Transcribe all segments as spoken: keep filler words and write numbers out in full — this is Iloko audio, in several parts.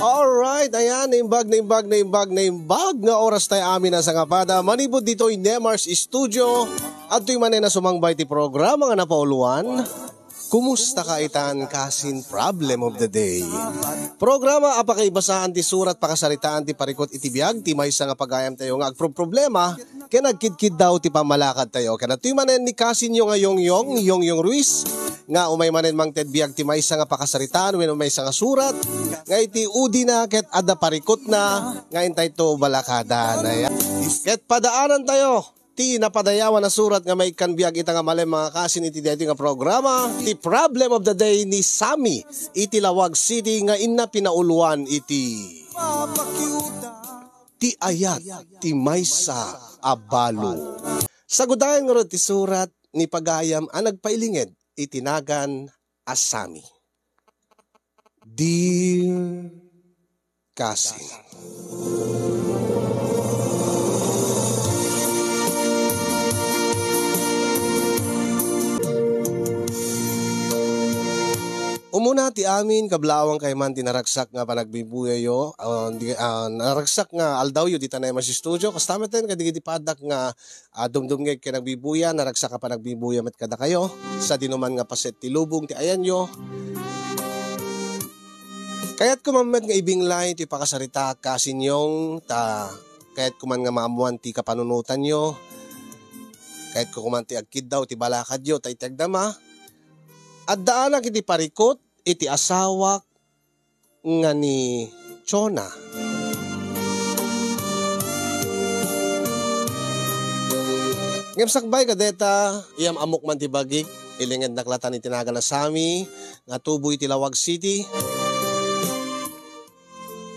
Alright, ayan, naimbag, naimbag, naimbag, naimbag nga oras tayo amin a sangapada. Manipud ditoy Nemar's Studio, adtoy manen a sumangbay ti programa nga napauluan. Kumusta ka itan, kasin? Problem of the day. Programa a pakaibasaan ti surat, pakasaritaan ti parikut iti biag, ti maysa nga pagayam tayo nga agproproblema, ken agkidkiddaw ti pammalakad tayo. Ken adtoy manen ni kasinyo nga Yongyong, Yongyong Ruiz, nga umay manen mangted biag ti maysa nga pakasaritaan wenno maysa nga surat, nga iti udina ket adda parikutna, nga intayto balakadan. Ayan. Ket padaanan tayo ti napadayawan a surat nga maikkan biag ita nga malem, mga kasin, iti daytoy nga programa, ti Problem of the Day ni Sammy iti Lawag City nga inna pinauluan iti ti ayat ti maysa a balo. Sagudayen ngarud ti surat ni pagayam a nagpailinged iti nagan a Sammy. Dear Kasin. Umuna ti amin, kablawang kay man ti naragsak nga panagbibuyayo, ah, di, ah, naragsak nga aldawyo dita Nemar's Studio, kasta metten kadagiti paddak nga, ah, dumdumngeg ken agbibuya, naragsak a panagbibuya met kadakayo, sadinoman nga paset ti lubong ti ayanyo. Kayatko man met nga ibinglay ti pakasaritaak, kasin Yong, ta kayatko man nga maammuan ti kapanunotanyo. Kayatko man ti agkiddaw ti balakadyo, ta iti agdama, addaanak iti parikut iti asawak nga ni Chona. Ngem sakbay kadeta, iyam-ammok man ti bagik, ilingednak latan iti nagan a Sammy nga tubo iti Lawag City.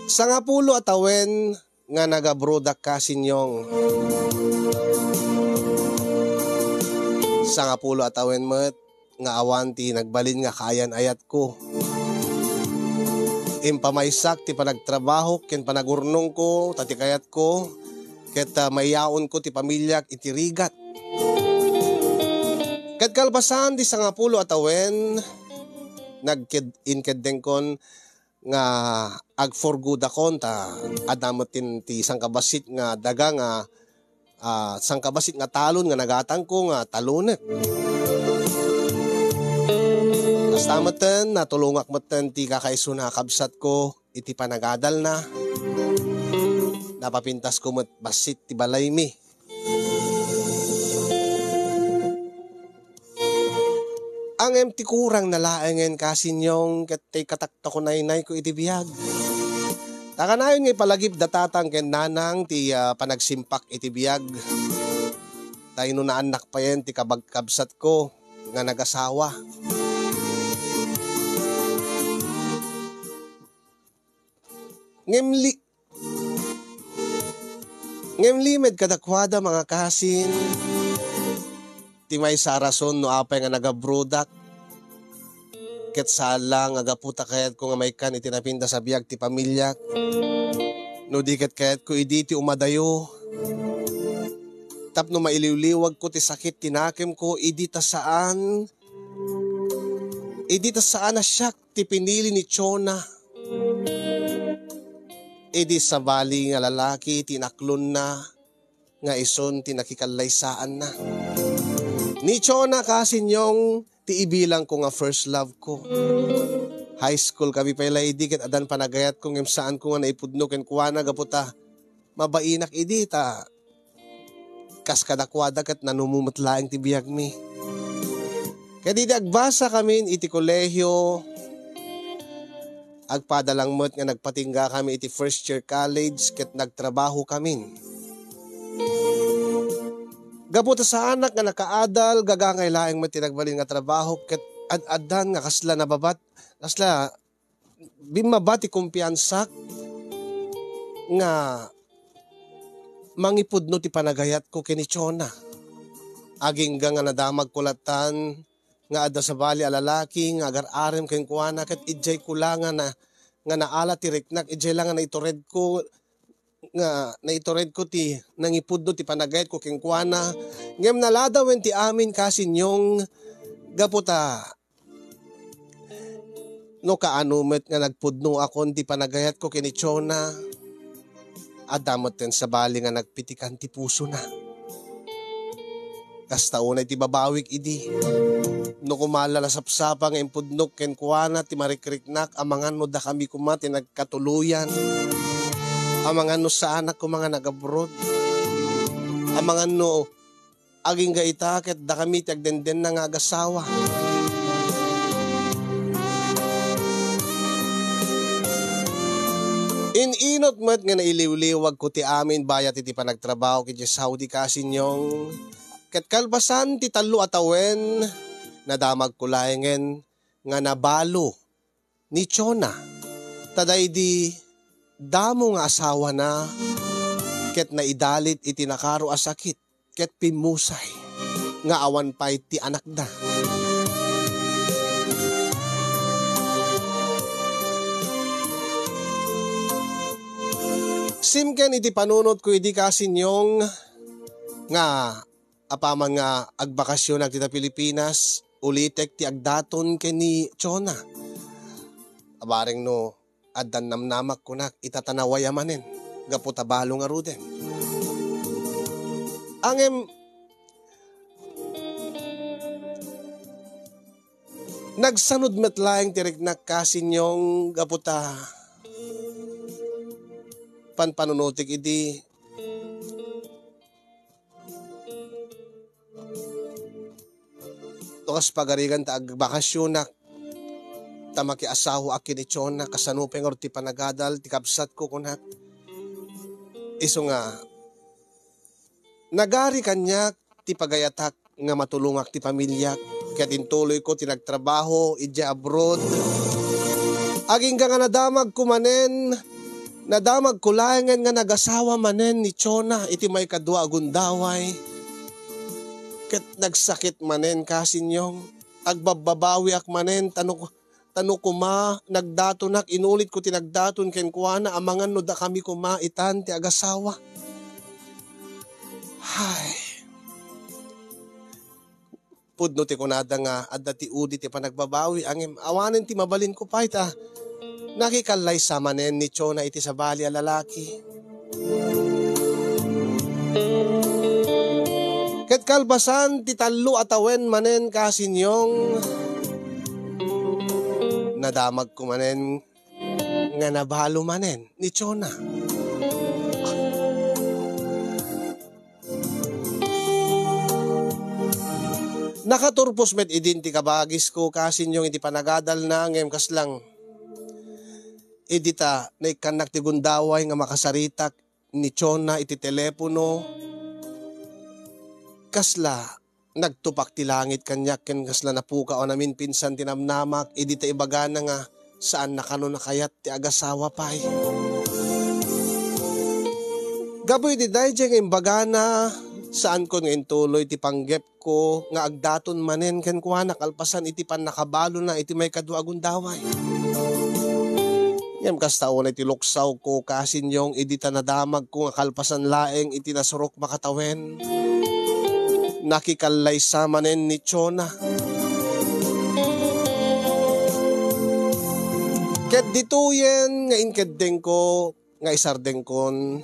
Sangapulo a tawen nga nagabrodak, kasin Yong. Sangapulo a tawen met nga awan ti nagbalin nga kaayan-ayatko. Impamaysak ti panagtrabahok ken panagurnongko, ta ti kayatko ket, ah, maiyaonko ti pamiliak iti rigat. Ket kalpasan ti sangapulo a tawen, nagked-, inkeddengkon nga agforgudakon, ta adda met ti, ti sangkabassit nga daga nga, ah, sangkabassit nga talon nga nagatangko nga talonek. Kasta metten, natulongak metten ti kakaisuna a kabsatko iti panagadalna. Napapintasko met bassit ti balaymi. Ngem ti kurangna laengen, kasin Yong, ket ti kataktakunaynayko iti biag. Ta kanayon nga ipalagip da tatang ken nanang ti, ah, panagsimpak iti biag. Ta inunaannak payen ti kabagkabsatko nga nagasawa. Ngem li-, ngem limed kadakuada, mga kasin, ti maysa a rason no apay nga nagabrodak, ket saan la nga gapu ta kayatko nga maikkan iti napintas a biag ti pamiliak, no di ket kayatko idi ti umadayo tapno mailiwliwagko ti sakit ti nakemko idi ta saan, idi ta saan a siak ti pinili ni Chona. Idi sabali nga lalaki ti inaklonna nga isun ti nakikallaysaanna. Ni Chona, kasin Yong, ti ibilangko nga first love ko. High school kami pay la idi ket addan panagayatko ngem saanko nga naipudno kenkuana gapu ta mabainak idi ta kas kadakuada ket nanumo met laeng ti biagmi. Ket idi agbasa kamin iti kolehio, agpada lang met nga nagpatingga kami iti first year college ket nagtrabaho kamin. Gapu ta saanak nga nakaadal, gagangay laeng met ti nagbalin nga trabaho ket ad-addan nga kasla nababat, kasla bimmaba ti kumpiansak nga mangipudno ti panagayatko ken ni Chona. Agingga nga nadamagko latan nga adda sabali a lalaki nga agar-arem kenkuana ket idiay ko la nga na, nga naala ti riknak, idiay la nga naituredko, nga naituredko ti nangipudno ti panagayatko kenkuana. Ngem naladawen ti amin, kasin Yong, gapu ta No kaano met nga nagpudnoakon ti panagayatko ken ni Chona, adda metten sabali nga nagpitikan ti pusona. Kasta unay ti babawik idi. No koma la nasapsapa nga impudnok kenkuana ti marikriknak, amangan no dakami koma ti nagkatuloyan. Amangan no saanak koma nga nag-abroad. Amangan no agingga ita ket dakami ti agdendenna nga agasawa. In-inut met nga nailiwliwagko ti amin bayat iti panagtrabaho iti Saudi, kasinyong. Ket kalpasan ti tallo a tawen, nadamagko laengen nga nabalo ni Chona. Ta daydi damo nga asawana ket naidalit iti nakaro a sakit ket pimmusay nga awan pay ti anakda. Simken iti panunotko idi, kasinyong, nga apaman nga agbakasionak dita Pilipinas, ulitek ti agdaton ken ni Chona. Abareng no addan namnamak kunak, ita ta nawaya manen, gapu ta balo ngaruden. Ngem, nagsanud met laeng ti riknak, kasinyong, gapu ta panpanunotek idi no kas pagarigan ta agbakasionak, ta makiasawaak ken ni Chona, kasano pay ngarud ti panagadal ti kabsatko, kunak. Isu nga, nagari kaniak ti pagayatak nga matulongak ti pamiliak, ket intuloyko ti nagtrabaho idiay abroad. Agingga nga nadamagko manen, nadamagko laengen nga nagasawa manen ni Chona iti maikadua a gundaway. Ket nagsakit manen, kasinyong, agbabbabawiak manen, ta no, ta no koma nagdatonak, inulitko ti nagdaton kenkuana, amangan no dakami koma itan ti agasawa. Hay. Pudno ti kunada nga adda ti udi ti panagbabawi, ngem awanen ti mabalinko pay ta nakikallaysa manen ni Chona iti sabali a lalaki. Ket kalpasan ti tallo a tawen manen, kasinyong, nadamagko manen nga nabalo manen ni Chona. Nakaturpos met idin ti kabagisko, kasinyong, iti panagadalna, ngem kasla idi ta naikkannak ti gundaway nga makasaritak ni Chona iti telepono, kasla nagtupak ti langit kaniak ken kasla napukaw a naminpinsan ti namnamak idi ta ibagana nga saanna kano a kayat ti agasawa pay. Gapu iti daydiay nga imbagana, saankon nga intuloy ti panggepko nga agdaton manen kenkuana kalpasan iti pannakabalona iti maikadua a gundaway. Ngem kasta unay ti luksawko, kasinyong, idi ta nadamagko nga kalpasan laeng iti nasurok makatawen, nakikallaysa manen ni Chona. Ket ditoyen nga inkeddengko nga isardengkon,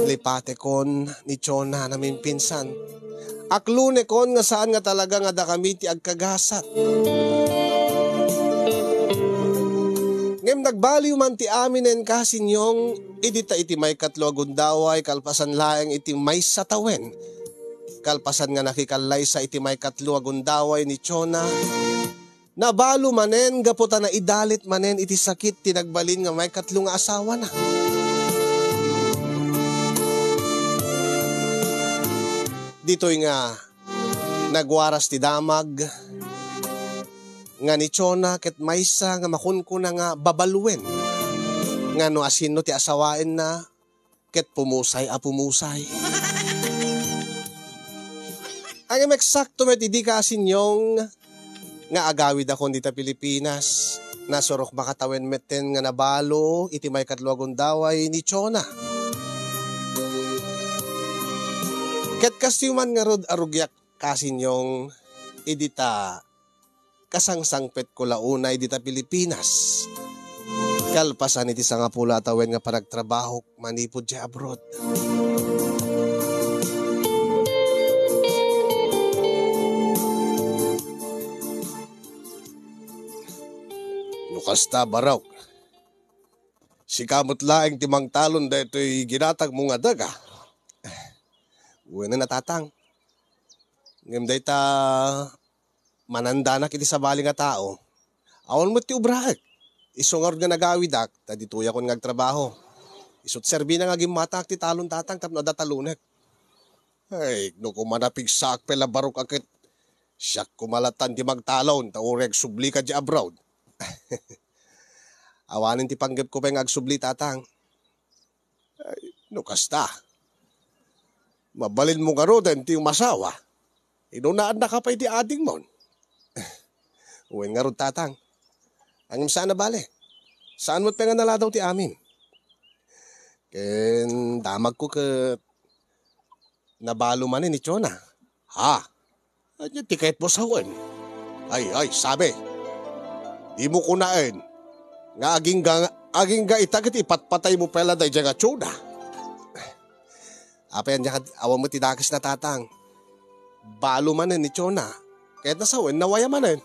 lipatekon ni Chona a naminpinsan. Aklonekon nga saan nga talaga nga dakami ti agkagasat. Ngem nagbaliw man ti aminen, kasinyong, idi ta iti maikatlo a gundaway, kalpasan laeng iti maysa tawen, kalpasan nga nakikallaysa iti maikatlo a gundaway ni Chona, nabalo manen gapu ta naidalit manen iti sakit ti nagbalin nga maikatlo nga asawana. Ditoy nga nagwaras ti damag nga ni Chona ket maysa nga makunkuna nga babaluen nga no asino ti asawaenna, ket pumusay a pumusay. Ngem eksakto met idi, kasinyong, nga agawidakon dita Pilipinas, nasurok makatawen metten nga nabalo iti maikatlo a gundaway ni Chona. Ket kastoy man ngarud a rugiak, kasinyong, idi ta kasangsangpetko la unay dita Pilipinas. Kalpasan iti sangapulo a tawen nga panagtrabahok manipud diay abroad. No kasta, Barok, sika met laeng ti mangtalon daytoy ginatangmo nga daga. Wen a, Tatang. Ngem dayta manandanak iti sabali nga tao, awan met ti obraek. Isu ngarud nga nagawidak, ta ditoyakon nga agtrabaho. Isu't serbina nga gimmatangak ti talon, Tatang, tapno adda talonek. Ay, no koma napigsaak pay la, Barok, a ket siak koma latta ti mangtalon, ta uray agsubli ka diay abroad. Awanen ti panggepko pay nga agsubli, Tatang. Ay, no kasta, mabalinmo ngaruden ti umasawa. Inunaannaka pay ti adingmon. Wen ngarud, Tatang. Ngem saan a bale. Saan met pay nga naladaw ti amin. Ken damagko ket nabalo manen ni Chona. Ha? Ania ti kayatmo sawen? Ay, ay, sabi. Dimo kunaen nga agingga, agingga ita ket ipatpataymo pay la daydiay nga Chona. Apay, ania kad-, awan met ti dakes na, Tatang. Balo manen ni Chona. Kayatna sawen, nawaya manen.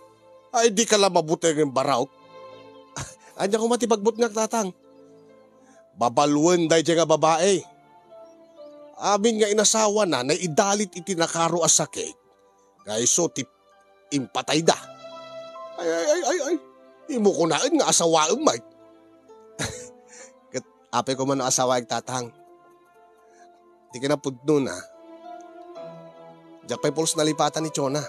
Ay, dika la mabutengen, Barok. Ania koma ti bagbutngak, Tatang? Babaluen daydiay nga babai. Amin nga inasawana naidalit iti nakaro a sakit nga isu ti impatayda. Ay, ay, ay, ay, ay. Dimo kunaen nga asawaem met. Ket apay koma no asawaek, Tatang? Ti kinapudnona, diak pay pulos nalipatan ni Chona.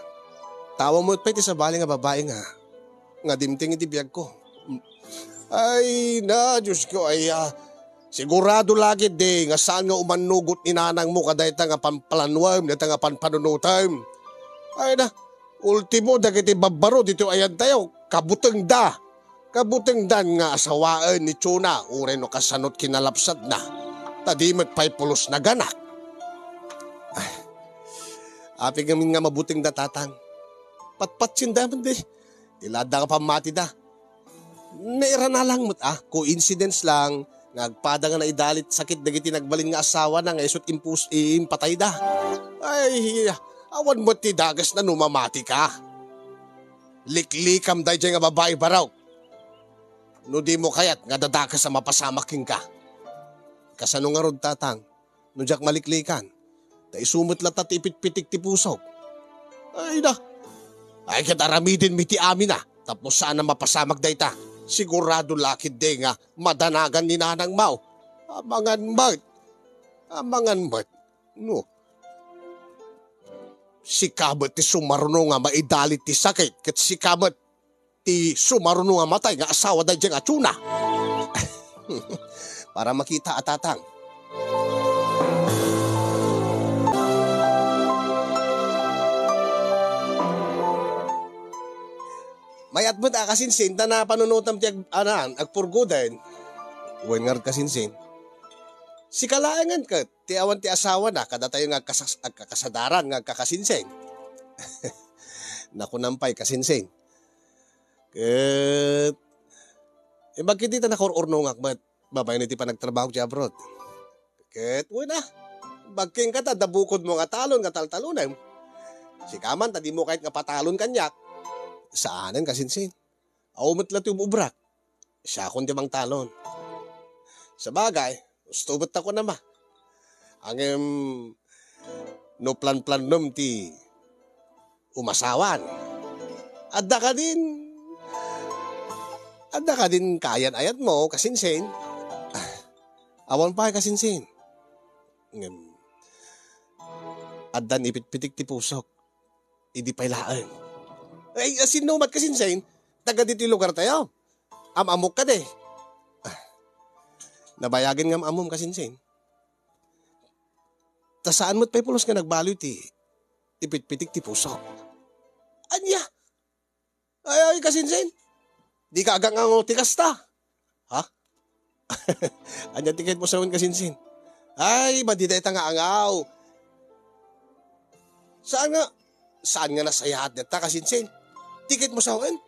Ta awan met pay ti sabali nga babai nga, nga dimteng iti biagko. Ay na, Diosko, ay, ah, sigurado la ketdi nga saan nga umannugot ni nanangmo kadayta nga panplanuem, dayta nga panpanunotem. Ay na, ultimo, dagiti babbaro ditoy ayantayo, kabutengda. Kabutengdan nga asawaen ni Chona, uray no kasano't kinalapsatna, ta di met pay pulos naganak. Ay, apay ngamin nga mabutengda, Tatang? Patpatsienda met di. Ti la adda nga pammatida. Nairana lang met, ah, coincidence lang nga agpada nga naidalit sakit dagiti nagbalin nga asawana nga isu't impus-, i-, impatayda. Ay, awan met ti dakesna no mamatika. Liklikam daydiay nga babai, Barok. No dimo kayat nga dadakes a mapasamak kenka. Kasano ngarud, Tatang, no diak maliklikan? Ta isu met latta ti ipitpitik ti pusok. Ay na! Ay, ket aramidenmi ti amin a tapno saan a mapasamak dayta. Sigurado la ketdi nga madanagan ni nanangmo. Amangan met. Amangan met. No sika met ti sumaruno nga maidalit ti sakit, ket sika met ti sumaruno nga matay nga asawa daydiay nga Chona. Para makita a, Tatang. Mayat met a, kasinsin, ta napanunotam ti ag-, anan, agpurgoden. Wen ngarud, kasinsin. Sika laengen ket ti awan ti asawana kadatayo nga agkasas-, agkakasadaran nga agkakasinsin. Nakunam pay, kasinsin. Ket, eh, bagkit dita nakur-urnongak met babaen iti panagtrabahok ti abroad. Ket, wen a, bagkeng kata, adda bukodmo nga talon nga taltalonem. Sika man, ta dimo kayat nga patalon kaniak. Saanen, kasinsin. Awan met la ti um-ubrak. Siakon ti mangtalon. Sabagay, husto met ta kunam a. Ngem, no planplanem ti umasawan, adda kadin, adda kadin kaayan-ayatmo, kasinsin. Awan pay, kasinsin. Ngem, addan ipitpitik ti pusok. Idi pay laeng. Ay, asinno met, kasinsin? Taga ditoy lugartayo. Am-ammok kadi. Ah, nabayagen nga am-ammom, kasinsin. Ta saan met pay pulos nga nagbaloy ti ipitpitik ti pusok. Ania? Ay, ay, kasinsin. Dika agangango ti kasta. Ha? Ania ti kayatmo sawen, kasinsin? Ay, madi dayta nga angaw. Saan nga, saan nga nasayaat dayta, kasinsin? Ti kayatmo sawen?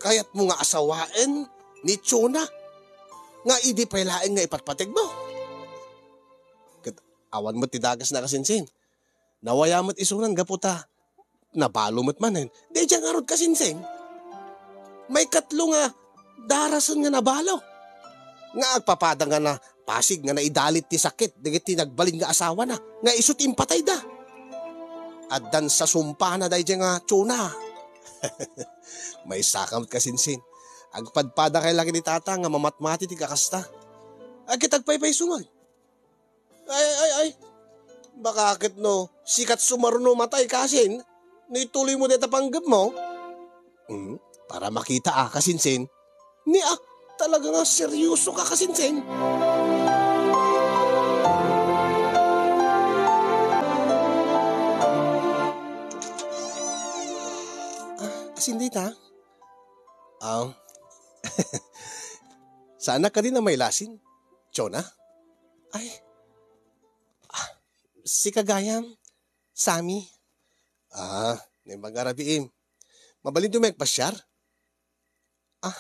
Kayatmo nga asawaen ni Chona nga idi pay laeng nga ipatpategmo? Ket awan met ti dagasna, kasinsin. Nawaya met isunan gapu ta nabalo met manen. Daydiay ngarud, kasinsin. Maikatlo nga darasen nga nabalo. Nga agpapada nga napasig nga naidalit ti sakit dagiti nagbalin nga asawana nga isu ti impatayda. Addan sasumpana daydiay nga Chona. Maysaka met, kasinsin. Agpadpadakay la ken ni Tata nga mamatmati ti kakasta. Agkit agpaypayso man. Ay, ay, ay. Baka ket no, sikat sumaruno matay, kasin, no ituloy mo deta panggepmo? Hmm? Para makita a, kasinsin. Ni a, talaga nga seryoso ka, kasinsin. Ah, asin dita? Ah, sana ka din na may lasin, Chona? Ay, ah, sika gayam, Sami. Ah, naimbag nga rabiim. Mabalin to may agpasiar? Ah,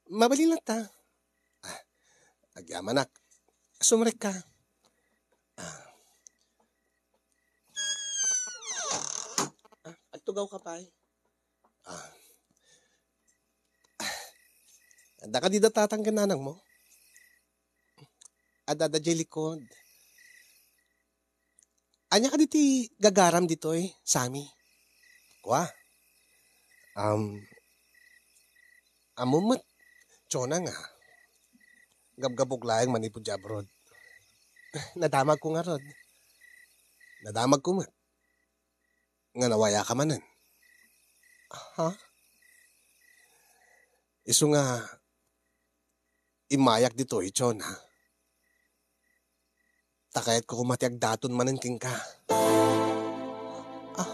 mabalin lang ta. Ah, agyamanak. Sumrek ka. Ah. Ah, agtugaw ka pay. Ah. Adda ka dida tatang ken nanang mo? Adda, adda jay likod. Ania kadi ti gagaram ditoy, Sami? Kua? Um, ammom met, Chona, nga gabgabok laeng manipud diay abroad. Nadamagko ngarud. Nadamagko met nga nawayaka manen. Ha? Isu nga immayak ditoy, Chona. Ta kayatko koma ti agdaton manen kenka. Ah.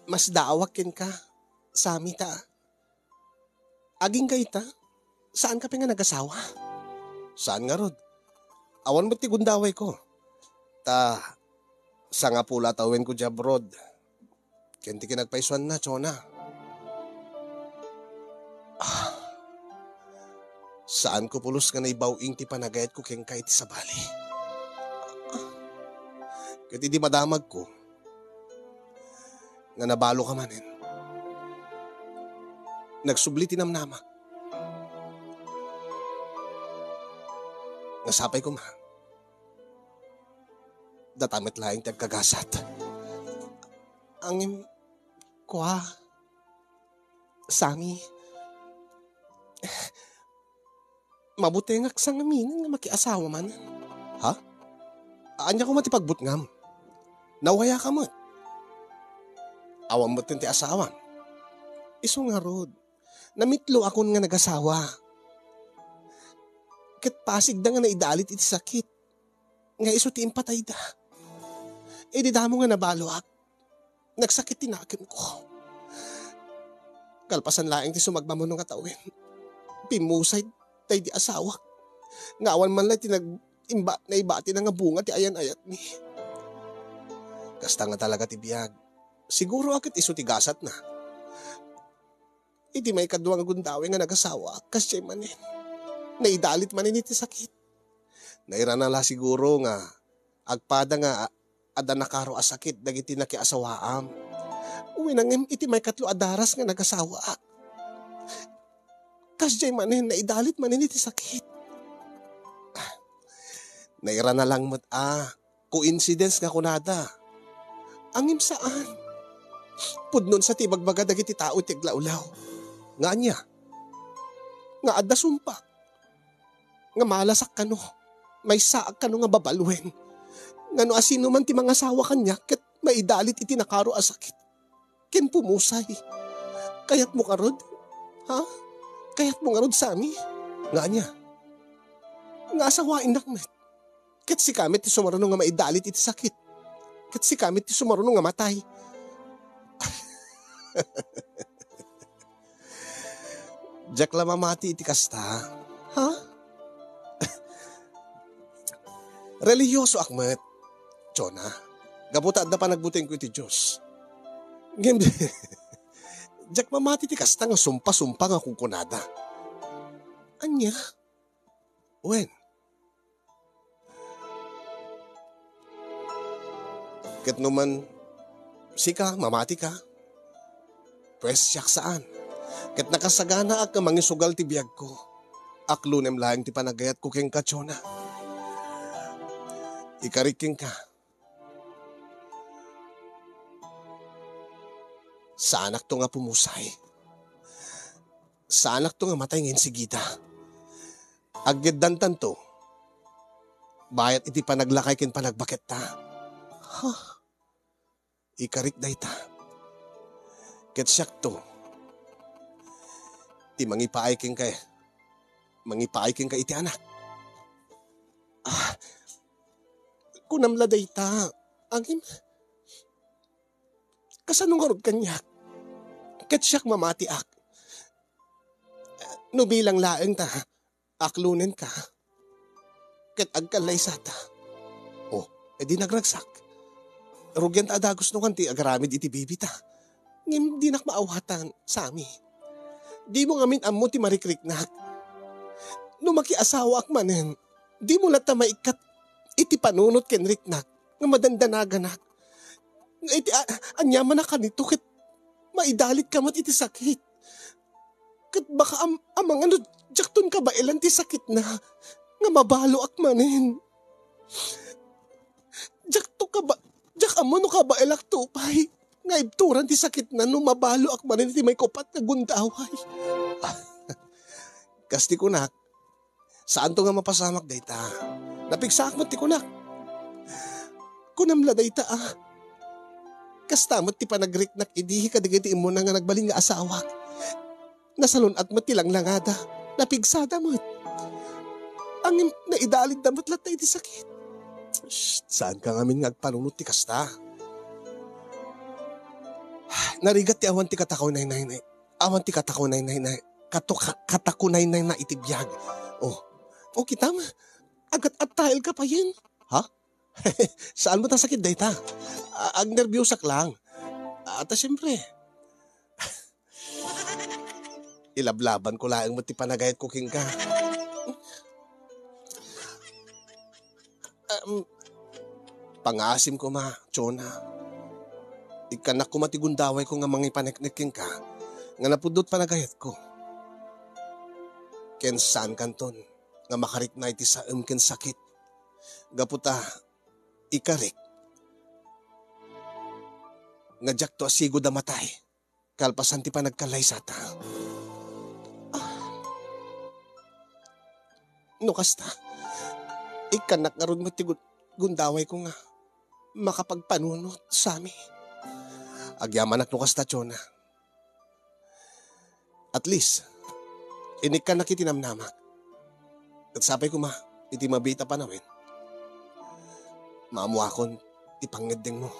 Masdaawak kenka, Sami, ta agingga ita, saanka pay nga nagasawa? Saan ngarud? Awan met ti gundawayko. Ta sangapulo a tawenko diay abroad. Ken ti kinagpaysuanna, Chona. Ah, saanko pulos nga naibaw-ing ti panagayatko kenka iti sabali. Ket idi madamagko nga nabaloka manen, nagsubli ti namnamak. Nga sapay koma, data met laeng ti agkagasat. Ngem, kua, Sami, mabutengak sangaminen nga makiasawa man. Ha? Ania koma ti pagbutngam? Nawayaka met. Awan metten ti asawam. Isu ngarud, namitloakon nga nagasawa. Ket pasigda nga naidalit iti sakit nga isu ti impatayda. Idi damo nga nabaloak, nagsakit ti nakemko. Kalpasan laeng ti sumagmamano nga tawen, pimmusay daydi asawak nga awan man la ti nag-, imba-, naibatina nga bunga ti ayan-ayatmi. Kasta nga talaga ti biag. Siguro a ket isu ti gasatna. Iti maikadua nga gundaway nga nagasawa, kasdiay manen. Naidalit manen iti sakit. Nairana la siguro nga agpada nga a-, adda nakaro a sakit dagiti nakiasawaam. Wen, ngem iti maikatlo a daras nga nagasawaak, kasdiay manen, naidalit manen iti sakit. Ah, nairana lang met a coincidence nga kunada. Ngem saan. Pudno sa ti ibagbaga dagiti tao iti aglawlaw. Nga ania? Nga adda sumpak. Nga malasak kano. Maysaak kano nga babaluen. Nga no asino man ti mangasawa kaniak ket maidalit iti nakaro a sakit ken pumusay. Kayatmo ngarud? Ha? Kayatmo ngarud, Sami? Nga ania? Nga asawaennak met. Ket sika met ti sumaruno nga maidalit iti sakit. Ket sika met ti sumaruno nga matay. Diak la mamati iti kasta. Ha? Relihiyosoak met. Chona, gapu ta adda panagbutengko iti Dios. Ngem, diak mamati ti kasta nga sumpa-sumpa nga kunkunada. Ania? Wen, ket no man sika, mamatika, pues, siak saan. Ket nakasaganaak nga mangisugal ti biagko. Aklonem laeng ti panagayatko kenka, Chona. Ikarik kenka. Saanakto nga pumusay. Saanakto nga matay nga insigida. Aggeddantanto bayat iti panaglakay ken panagbaketta. Ha? Ikarik dayta. Ket siakto ti mangipaay kenka, mangipaay kenka iti anak. Ah, kunam la dayta. Ngem, kasano ngarud kaniak? Ket siak mamatiak. No bilang laeng ta, aklonenka. Ket agkallaysata. Oh, e di nagragsak. Rugian ta a dagus no kan ti agaramid iti bibita. Ngem dinak maawatan, Sami. Dimo ngamin ammo ti marikriknak. No makiasawaak manen, dimo latta maikkat iti panunot ken riknak nga madandanaganak. Nga iti a-, aniaman a kanito ket maidalitka met iti sakit. Ket baka am-, amangan no diakton kabaelan ti sakitna nga mabaloak manen. Diakto kaba-, diak ammo no kabaelakto pay nga ibturan ti sakitna no mabaloak manen iti maikupat nga gundaway. Kas ti kunak, saanto nga mapasamak dayta. Napigsaak met ti kunak. Kunam la dayta, a. Kasta met ti panagriknak idi kadagiti immuna nga nagbalin nga asawak. Nasalun-at met ti langlangada. Napigsada met. Ngem naidalidda met latta iti sakit. Shh, saanka ngamin nga agpanunot ti kasta. Narigat ti awan ti katakunaynayna, awan ti katakunaynayna, kato-, ka-, katakunaynayna iti biag. Oh. Oh, kitam, agat-attailka payen. Ha? Saan met a sakit dayta? A-, agnerbiosak lang. A, ta siempre, ilablabanko laeng met ti panagayatko kenka. Um, pangaasim koma, Chona. Ikkannak koma ti gundawayko nga mangipaneknek kenka nga napudno ti panagayatko. Ken saankanton nga makarikna iti saem ken sakit. Gapu ta ikarik nga diakto a sigud a matay kalpasan ti panagkallaysata. Ah. No kasta, ikkannak ngarud met ti gun-, gundawayko nga makapagpanunot, Sami. Agyamanak no kasta, Chona. At least, inikkannak iti namnamak. Ket sapay koma, iti mabiit a panawen, maammoakon ti pangngeddengmo.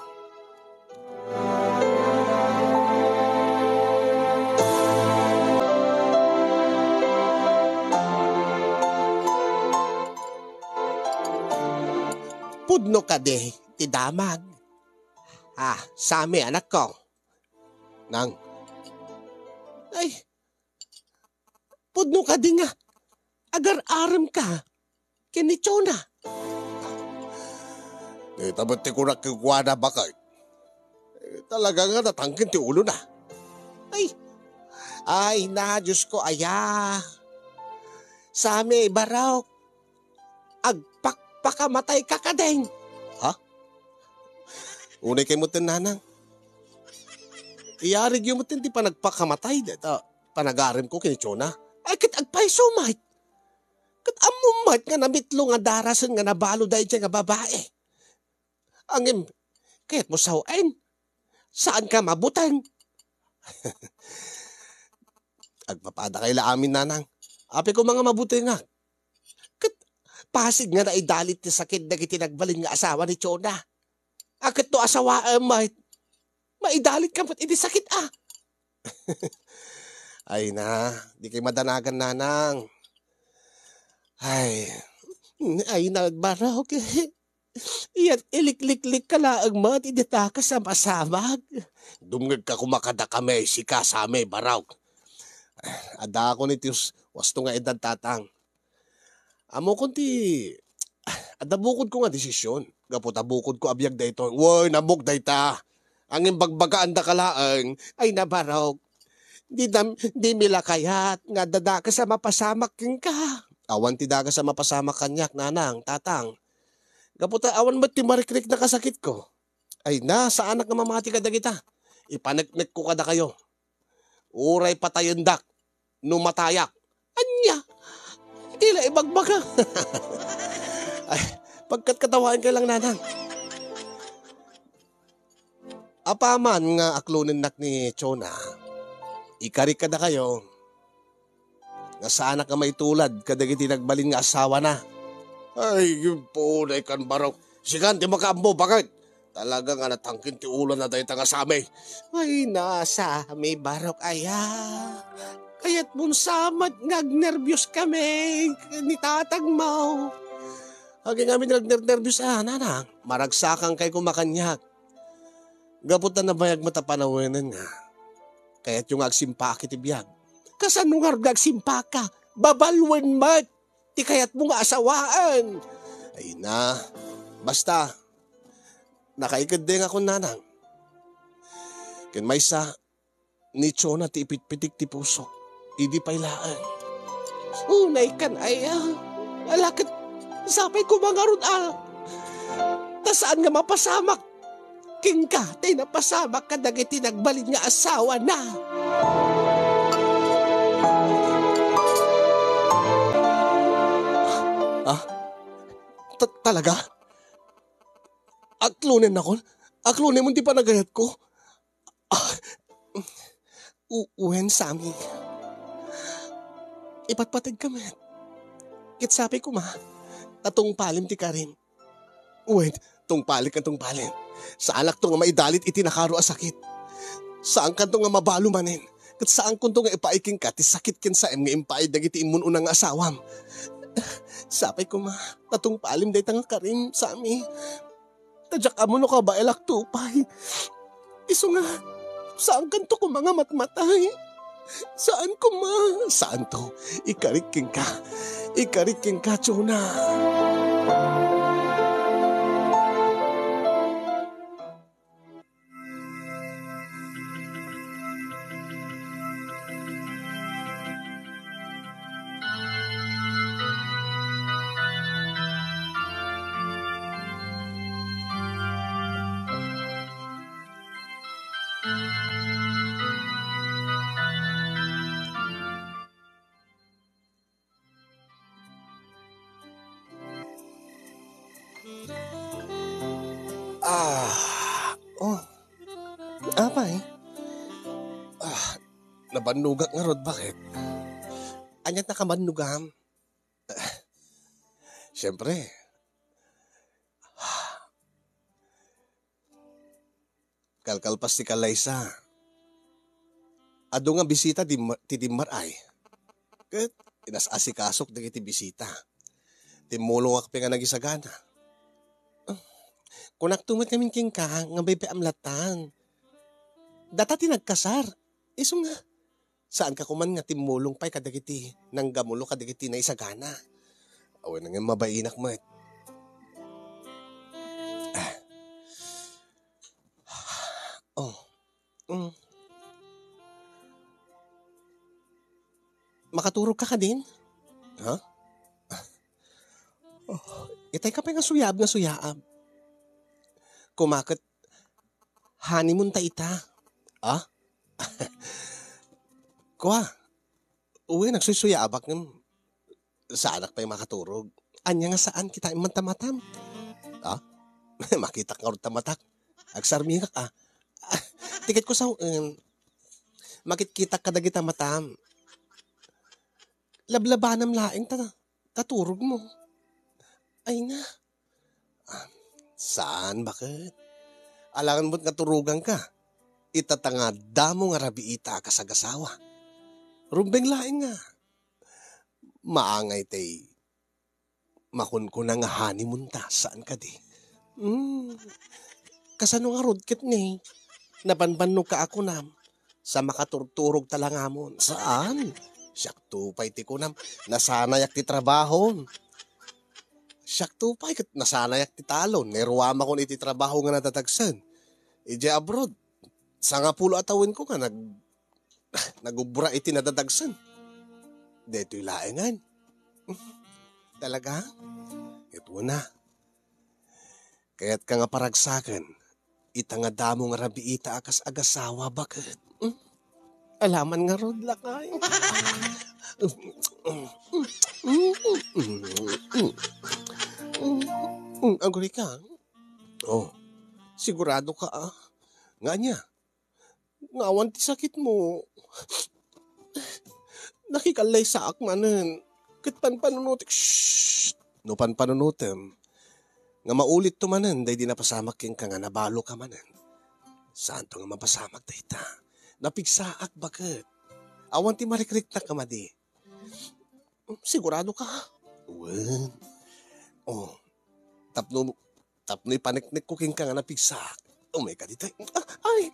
Pudno kadi ti damag? Ah, Sami, anakko. Nang. Ay, pudno kadi nga agar-aremka ken ni Chona? Dayta met ti kunak kenkuana, baket. Eh, talaga nga natangken ti ulona. Ay, ay na, Diyos ko, aya. Sami, barok. Agpakpakamatayka kadin. Ha? Unay kay metten, nanang. Iyarigyo metten ti panagpakamatay, dayta panagaremko ken ni Chona. Ay, ket agpayso met. Ket ammom met nga namitlo nga darasen nga nabalo daydiay nga babae. Ngem, kayatmo sawen? Saanka mabuteng? Agpapadakay la amin, nanang. Apay koma nga mabutengak. Ket pasig nga naidalit ti sakit dagiti nagbalin nga asawa ni Chona. A ket no asawaem met, maidalitka met iti sakit, a. Ay na, di kay madanagan, nanang. Ay, ay, nagbarok. Iyat ilikliklikka laeng met iti dakes a masamag. Dumngegka koma kadakami, sika, Sammy, Barok. Adda koni ti us-, wasto nga edad, Tatang. Ammokon ti, adda bukodko nga desisyon. Gapu ta bukodko a biag daytoy. Wen, ammok dayta. Ngem bagbagaandaka laeng. Ay, na, Barok. Di dam-, dimi la kayat nga adda dakes a mapasamak kenka. Awan ti dakes a mapasamak kaniak, Nanang, Tatang. Gapu ta awan met ti marikriknak a sakitko. Ay na, saanak nga mamati kadagita. Ipaneknekko kadakayo. Uray patayendak no matayak. Ania? Di la ibagbaga. Ay, pagkatkatawaenkayo lang, Nanang. Apaman nga aklonennak ni Chona, ikarik kadakayo nga saanak nga maitulad kadagiti nagbalin nga asawana. Ay, punay kan Barok. Sikan ti makaammo, baket. Talaga nga natangken ti ulana dayta nga Sammy. Ay, na, Sammy, Barok, aya. Kayatmon sa met nga agnerbios kami ni tatangmo. Aginggamin nga agnernerbios a, Nanang. Maragsakankay koma kaniak. Gapu ta nabayag met a panawenen nga kayatyo nga agsimpaak iti biag. Kasano ngarud nga agsimpaakka? Babaluen met ti kayatmo nga asawaen. Ay na, basta, nakaikeddengakon, Nanang. Ken maysa, ni Chona ti ipitpitik ti pusok. Idi pay laeng. Unay kan aya. Ala ket sapay koma ngarud a. Ta saan nga mapasamak kenka ti napasamak kadagiti nagbalin nga asawana. Ah? Ta-, talaga? Aklonennakon? Aklonenmon ti panagayatko? Ah, u-, wen, Sammy. Ipatpategka met. Ket sapay koma, ta tungpalem ti karim. Wen, tungpalek a tungpalem. Saanakto nga maidalit iti nakaro a sakit. Saankanto nga mabalo manen. Ket saankonto nga ipaay kenka ti sakit ken saem nga impaay dagiti immun-una nga asawam. Sapay koma, ta tungpalem dayta nga karim, Sammy. Ta diak ammo no kabaelakto pay. Isu nga, saankanto koma nga matmatay. Saan koma, saanto. Ikarik kenka. Ikarik kenka, Chona. Ah, oh. Apay? Ah, nabannogak ngarud, baket. Ania't nakabannogam? Siyempre, kalkalpas ti kalaysa, adu nga bisita ti, ti dimmaray. Ket inas-asikasok dagiti bisita. Timmulongak pay nga nagisagana. Kunakto met ngamin kenka nga baybayam latta. Data ti nagkasar. Isu nga, saanka koman nga timmulong pay kadagiti nanggamulo kadagiti naisagana. Awan nga mabainak met. Ah. Oh. Mm. Makaturogka kadin? Ha? Oh, itay ka pay nga suyaab nga suyaab. Koma ket honeymoon ta ita. Ha? Kua, uy, nagsuysuyabak ngem saanak pay makaturog. Ania nga saan kita immanta matam? Ha? Makitak ngarud ta matak. Agsarmingak, ah. Tiketko sao, em, makitkitak kadagita matam. Lablabanam laeng ta, ta turogmo. Ay na. Ah, saan, baket? Alangan met nga turoganka. Ita ta nga damo nga rabiita a kasagasawa. Rumbeng laeng nga. Maangay tay makunkuna nga honeymoon ta, saan kadi? Hmm. Kasano ngarud ket ni? Nabanbannogka a kunam, sa makaturturog ta langamon. Saan? Siakto pay ti kunam, nasanayak ti trabahon. Siakto pay ket nasanayak ti talon. Nairuamakon iti trabaho nga nadadagsen. Idiay abroad, sangapulo a tawenko nga nag-, nagubra iti nadadagsen. Daytoy laengen. Talaga? Ket una, kayatka nga paragsaken ita nga damo nga rabiita a kas agasawa, baket? Hmm? Alaman ngarud, lakay. Hmm, agurika? Oh, sigurado ka, ah? Nga ania? Nga awan ti sakitmo. Nakikallaysaak manen. Ket panpanunotek, shh! No panpanunotem, nga maulitto manen daydi napasamak kenka nga nabaloka manen. Saanto nga mapasamak dayta. Napigsaak, baket? Awan ti marikriknak a madi. Sigurado ka? Wen. Oh, tapno, tapno ipaneknekko kenka nga napigsaak. Umay ka ditoy. Ah, ay!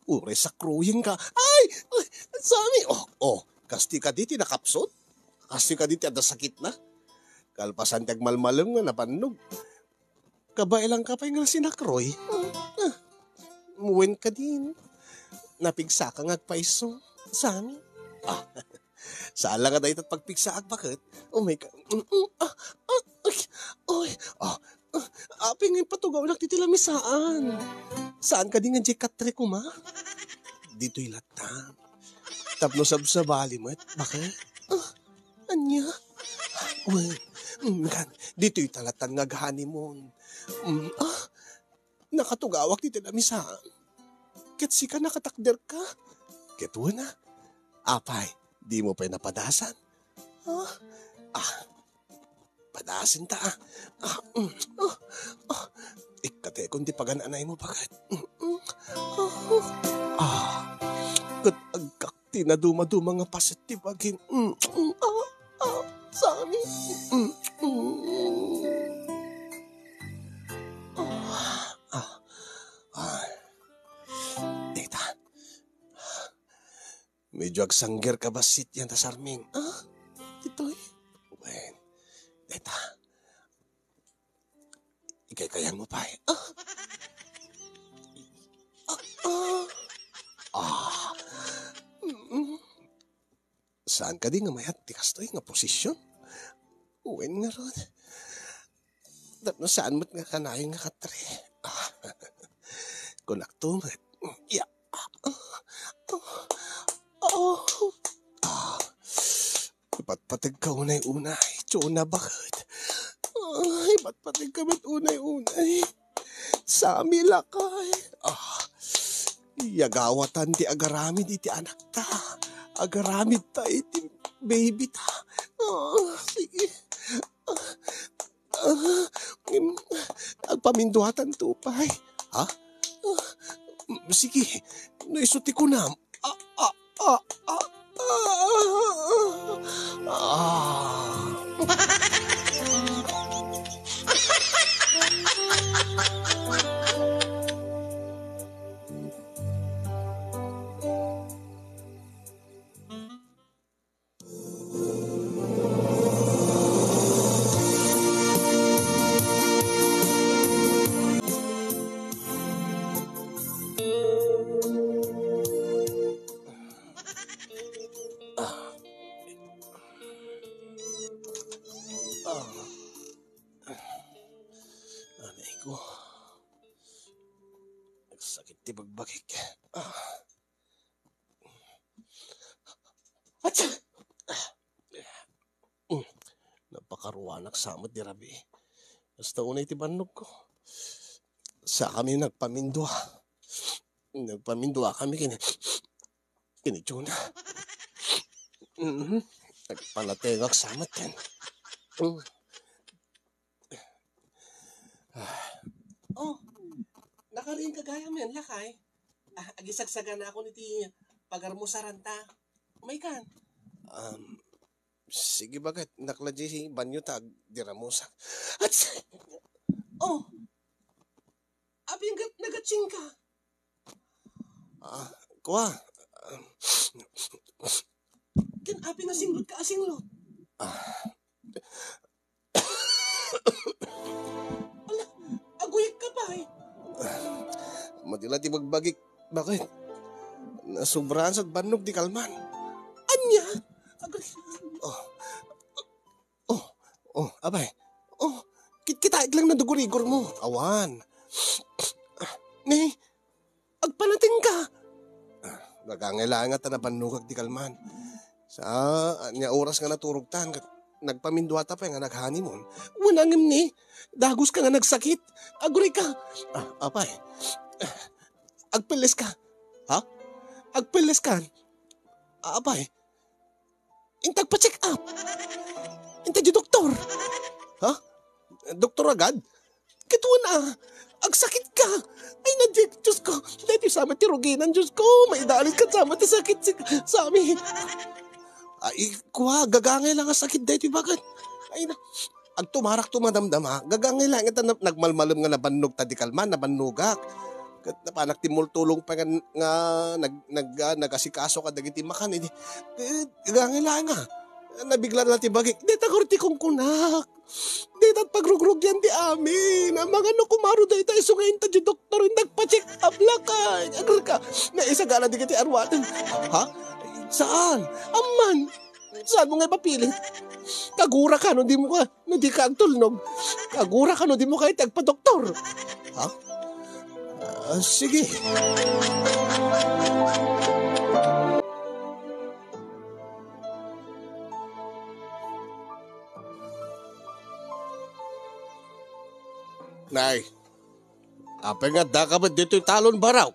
Uray sakroyen ka. Ay! Ay! Sami! Oh, oh. Kasti ka diti nakapsot? Kasti ka diti adda sakitna? Kalpasan ti agmalmalem nga nabannog. Kabaelanka pay nga sinakroy. Ah, ah. Wen kadin. Napigsaka nga agpaiso. Sami. Ah, saan la nga dayta pagpigsaak, baket? Oh my God. Mm, mm, ah, ah, ay, oy, ah, ah, apay nga impatugawnak ti tilamisaan? Saan kadi nga diay katre koma? Ditoy latta. Tapno sabsabali met, baket? Ah, ania? Wen, mm, kan, ditoy ta latta nga aghanimon. Mm, ah, Nakatugawak ti tilamisaan. Ket sika nakatakderka. Ket wen a. Apay, dimo pay napadasan? Ah, ah, padasen ta, ah. Ah, mm, ah, ah. Ikkatekon ti pagan-anaymo, baket. Mm, mm. Ah, ah. Ket agkak ti nadumaduma nga paset ti bagim. Mm, mm, ah, ah, sami. Mm, mm. Ah, ah, ah. Dita. Medyo agsanggerka bassit yan ta, Sarming. Ah, ditoy. Wen. Dita. Ikaykayam mo pay. Ah. Ah, ah. Ah. Mm. Saan kadi nga mayat ti kastoy nga posisyon? Wen ngarud. Tapno saan met nga kanayon nga katre. Ah. Kunakto met. Ya. Ah. Ah. Ah. Ah. Ipatpategka unay-unay, Chona, baket? Ay, ipatpategka met unay-unay. Sami, lakay. Ah, yagawatan ti agaramid iti anakta. Agaramid ta iti baby ta. Ah, sige. Ah, ah, mm, agpaminduatan to pay. Ha? Ah, mm, sige. No isu ti kunam. Ah, ah, ah, ah, ah, ah. Ah. Ah. Anay ko. Nagsakit ti bagbagik. Ah. Atsa! Mm. Napakaruanak sa met di rabii. Basta unay ti bannogko. Sakami nagpamindua. Nagpamindua kami ken, ken ni Chona. Mhm. Nagpanatengak sa met ken. Mm. Ah. Oh, nakariingka gayam, lakay? Ah, agisagsagana ako iti pagarmusaranta. Maykan? Um, sige, baket. Nakla di banyo ta agdiramusak. At sa-, Oh, apay nga nagatsingka? Ah, kua. Ken apay nga singlotka a singlot? Ah. Ala, aguyekka pay. Mati la ti bagbagik. Bakit? Nasobraan sa bannog ti kalman. Ania? Agri- Oh. Oh. Oh, apay. Oh, kitkitaek lang nadugurigor mo. Awan. Ni, agpanatengka. Ah, gagangay laeng ta nabannogak ti kalman. Sa, ania oras nga naturogtan, ket nagpaminduata pay nga nag-honeymoon. Wen ngem ni, dagus ka nga nagsakit. Agurayka. Ah, apay. Agpelles ka. Ha? Agpelles ka. Ah, apay. Inta agpa-check up. Inta di doktor. Ha? Doktor agad? Ket wen a, agsakit ka. Ay, na, Di-, Diyos ko. Daytoy sa met ti ruginan, Diyos ko. Maidalit ka sa met ti sakit, sik-, sa amin. Ay, kua, gagangay lang nga sakit daytoy, bakit? Ay, na, agtumarak to madamdama. Gagangay lang ita na-, nagmalmalem nga nabannog ta di kalman, nabannogak. Ket napanak ti multulong pa nga, nga nag-, nag-, ah, nagasikaso kadagiti makan, idi, eh, gagangay lang nga. Nabigla na ti bagik. Dayta gurti kunkunak. Dayta pagrugrugyan ti amin. Amangan no kumaro dayta isu nga inta di doktor, inda agpa-check up lakay. Agreka, naisagana di kiti arwaten. Ha? Saan? Amman. Saan mo nga ipapilit? Kagura ka no di mo ka, no di ka agtulnog. Kagura ka no di mo ka iti agpadoktor. Ha? Ah, sige. Nay, apay nga adda ka met ditoy talon, Baraw?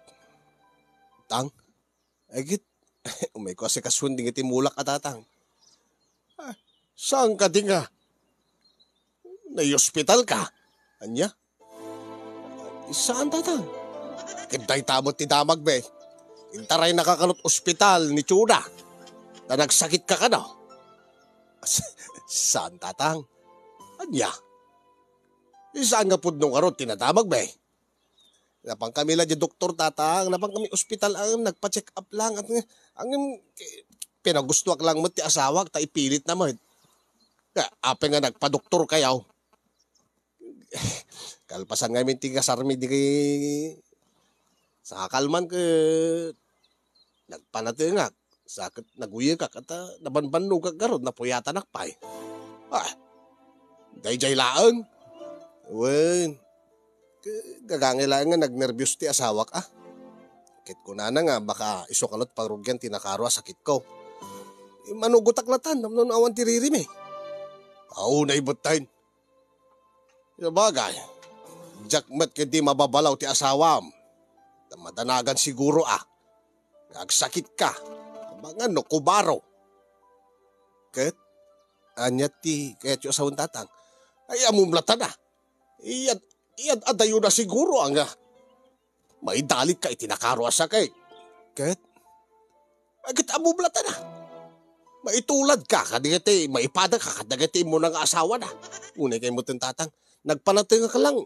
Tang, agit, umay ko asikasuan dagiti mulak a tatang. Ah, saan ka di nga? Naiospital ka? Ania? Saan, tatang? Ket dayta met ti damag, be. Intaraynak a kanot ospital ni Chuda. Ta nagsakit ka kano? Saan, tatang? Ania? Saan nga pudno ngarud ti nadamag, be? Napankami la di doktor, tatang. Napankami ospital, ang nagpa-check up lang. At, ang, pinagustuak lang met ti asawak, ta ipilit na met. Ka, apay nga nagpadoktor kayo? Kalpasan ngamin ti kasarmi di kay sa kalman ket nagpanatengak. Sa ket naguyekak ket, ah, nabanbannogak garud, napuyatanak pay. Ah, daydiay laeng. Wen, ke-, gagangay laeng nga nagnerbios ti asawak, ah. Ket kunana nga baka isu kano ti pagrugian ti nakaro a sakitko. Manugotak latan, tapno awan ti ririmi. Aw, naibetten. Sabagay, diak met ketdi mababalaw ti asawam. Ta madanagan siguro a nga agsakit ka. Amangan no kubaro. Ket, ania ti kayatyo a sawen, tatang? Ay, ammom latan a. Iyad, iyad-adayo na siguro a nga maidalit ka iti nakaro a sakit. Ket, ket ammom latan a. Maitulad ka kadagiti, maipada ka kadagiti immuna nga asawa na. Unay kay metten, tatang, nagpanatengak lang.